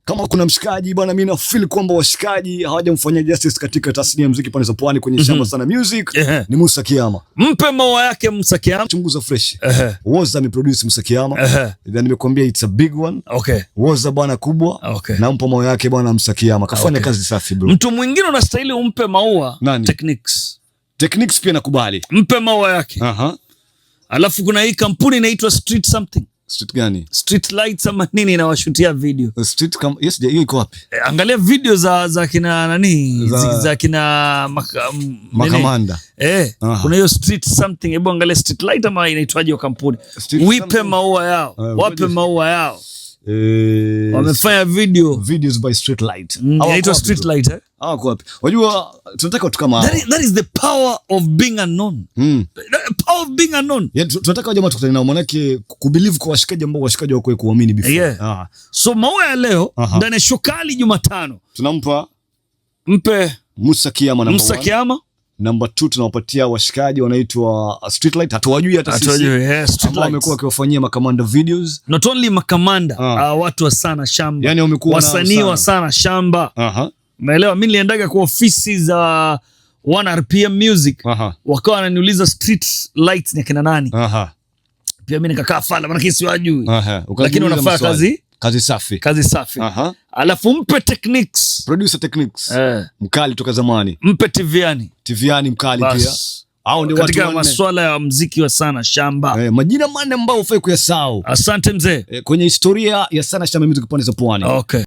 Kama kuna mshikaji bwana, mimi na feel kwamba washikaji hawajamfanyia justice katika tasnia ya muziki pande za pwani kwenye shamba sana music ni Musa Kiama. Mpe maua yake Musa Kiama. Chunguza fresh. Woza ameproduce Musa Kiama. Na nimekuambia it's a big one. Woza bwana kubwa. Nampa maua yake bwana Musa Kiama. Kafanya kazi safi, bro. Mtu mwingine unastahili umpe maua. Nani? Techniques. Techniques pia nakubali. Mpe maua yake. Alafu kuna hii kampuni inaitwa Street something. Street gani? Street Lights ama nini inawashutia video. Street yes, hiyo iko wapi? Angalia video za kina nani, za kina nini? Makamanda. Kuna hiyo Street something, hebu angalia Street Light ama inaitwaje hiyo kampuni. Street Wipe something. Maua yao. Wape ngoja. Maua yao. Wamefanya video. Videos by Street Light. Inaitwa wapi, Street bro? Light, eh? Hawako wapi? Unajua tunataka watu kama hao. That is the power of being unknown. The power of being unknown. Yeah, tunataka jamaa tukutane nao, manake kubelieve kwa washikaji ambao washikaji wako kuamini before. So maua ya leo ndani ya show kali Jumatano. Tunampa Mpe Musa Kiama number Musa one. Kiama. Number two tunawapatia washikaji wanaitwa Streetlight, hatuwajui hata sisi. Hatuwajui, yeah, Street Ambao wamekuwa Lights. wakiwafanyia makamanda videos. Not only makamanda, watu wa sana shamba. Yani wamekuwa nao Wasanii sana. wa sana shamba. Umeelewa? Mimi niliendaga kwa ofisi za 1RPM Music. Wakawa wananiuliza Street Lights ni akina nani? Pia mimi nikakaa fala, maana siwajui. Ukajiuliza Lakini wanafanya maswali. kazi Kazi safi. Kazi safi. Alafu mpe Techniques. Producer Techniques. Mkali toka zamani. Mpe Tiviani. Tiviani mkali pia. Bas. Hao ndio watu Katika wanne. masuala ya mziki wa sana shamba. Majina manne ambao hufai kuyasahau. Asante mzee. Kwenye historia ya sana shamba music pande za pwani. Okay.